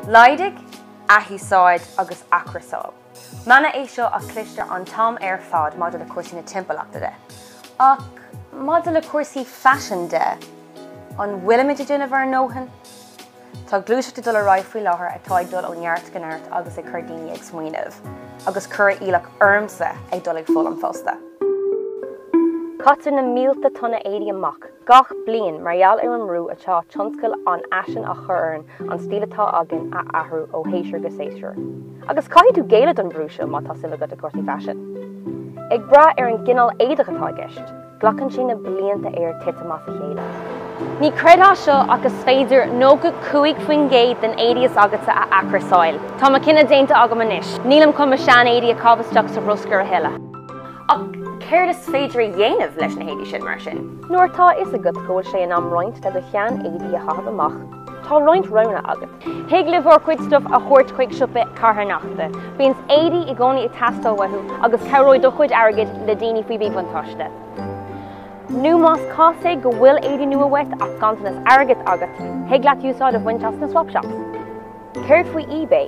Laghdaigh, athúsáid agus athchúrsáil. Mana é seo a chloistear an t-am ar fad maidir le cúrsaí na timpeallachta de. Ach maidir le cúrsaí faisin de, an bhfuilimid ag déanamh ár ndóthain? Tá gluaiseacht ag dul ar aghaidh faoi láthair atá ag dul ó neart go neart agus ag cur daoine ag smaoineamh, agus cur iallach ormsa ag dul ag foghlaim fosta. Caitear na mílte tonna éadaí amach gach bliain mar gheall ar an mbrú atá tionscal an fhaisin á chur orainn an stíl atá againn a athrú ó shéasúr go séasúr. Agus caithfidh tú géilleadh don bhrú seo má tá suim agat i gcúrsaí faisin. Ag brath ar an gcineál éadach atá i gceist, glacann sé na blianta air titim as a chéile. Ní chreidfeá seo ach is féidir 95% den éadaí is agatsa a athchúrsáil. Tá mo chinneadh déanta agam anois. Nílim chun mo sean-éadaí a chaitheamh isteach sa bhruscar a thuilleadh. Ach céard is féidir a dhéanamh leis na héadaí sin, mar sin? Nuair atá a fhios agat go bhfuil sé in am roinnt de do shean-éadaí a chaitheamh amach, tá roinnt roghanna agat. Thig libh bhur gcuid stuif a thabhairt chuig siopa carthanachta. Bíonn éadaí i gcónaí ag teastáil uathu agus cabhróidh do chuid airgid le daoine faoi mhíbhuntáiste. Nó más cás é go bhfuil éadaí nua uait ach ganntanas airgid agat, thig leat úsáid a bhaint as na swap shops. Céard faoi eBay,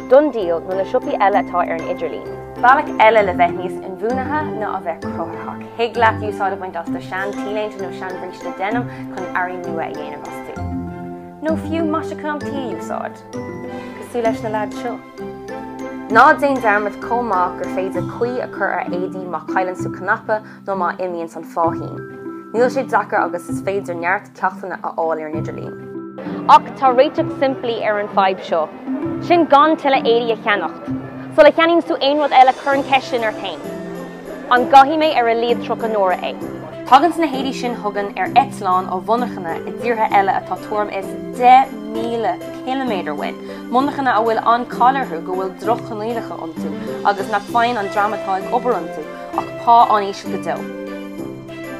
DoneDeal nó na siopaí eile atá ar an idirlíon? Bealach eile le bheith níos inbhuanaithe ná a bheith cruthaitheach. Thig leat úsáid a bhaint as do sean T-léinte nó sean bhríste denim chun earraí nua a dhéanamh astu. Nó fiú maisiúcháin tí a úsáid, cosúil leis na leaids seo. Ná déan dearmad chomh maith gur féidir caoi a chur ar éadaí má chailleann tú cnaipe nó má imíonn an fáithín. Níl sé deacair agus is féidir neart ceachtanna a fháil ar an idirlíon. Ach tá réiteach simplí ar an fadhb seo, sin gan tuilleadh éadaí a cheannacht. Sula cheannaíonn tú aon rud eile cuir an ceist sin ort féin. An gcaithfidh mé ar a laghad 30 n-uaire é? Tagann na héadaí sin chugainn ar eitleán ó mhonarchana i dtíortha eile atá tuairim is 10,000 ciliméadar uainn, monarchana a bhfuil an-cháil orthu go bhfuil droch-choinníollacha iontu agus nach bhfaigheann an dream atá ag obair iontu ach pá an-íseal go deo.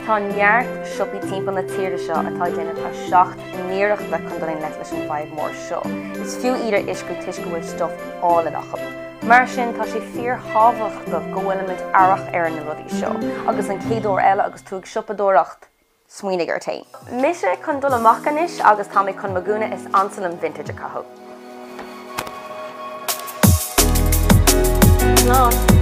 Tá neart siopaí timpeall na tíre seo atá ag déanamh a seacht n-iarrachta chun dul i ngleic leis an bhfadhb mhór seo. Is fiú iad a fheiscint toisc go bhfuil stuif álainn acu. Mar sin, tá sé fíorthábhachtach go bhfuilimid aireach ar na rudaí seo agus an chéad uair eile agus tú ag siopadóireacht, smaoinigh ort fhéin. Mise chun dul amach anois agus tá mé chun mo ghúna is ansa liom vintage a chaitheamh. Slán!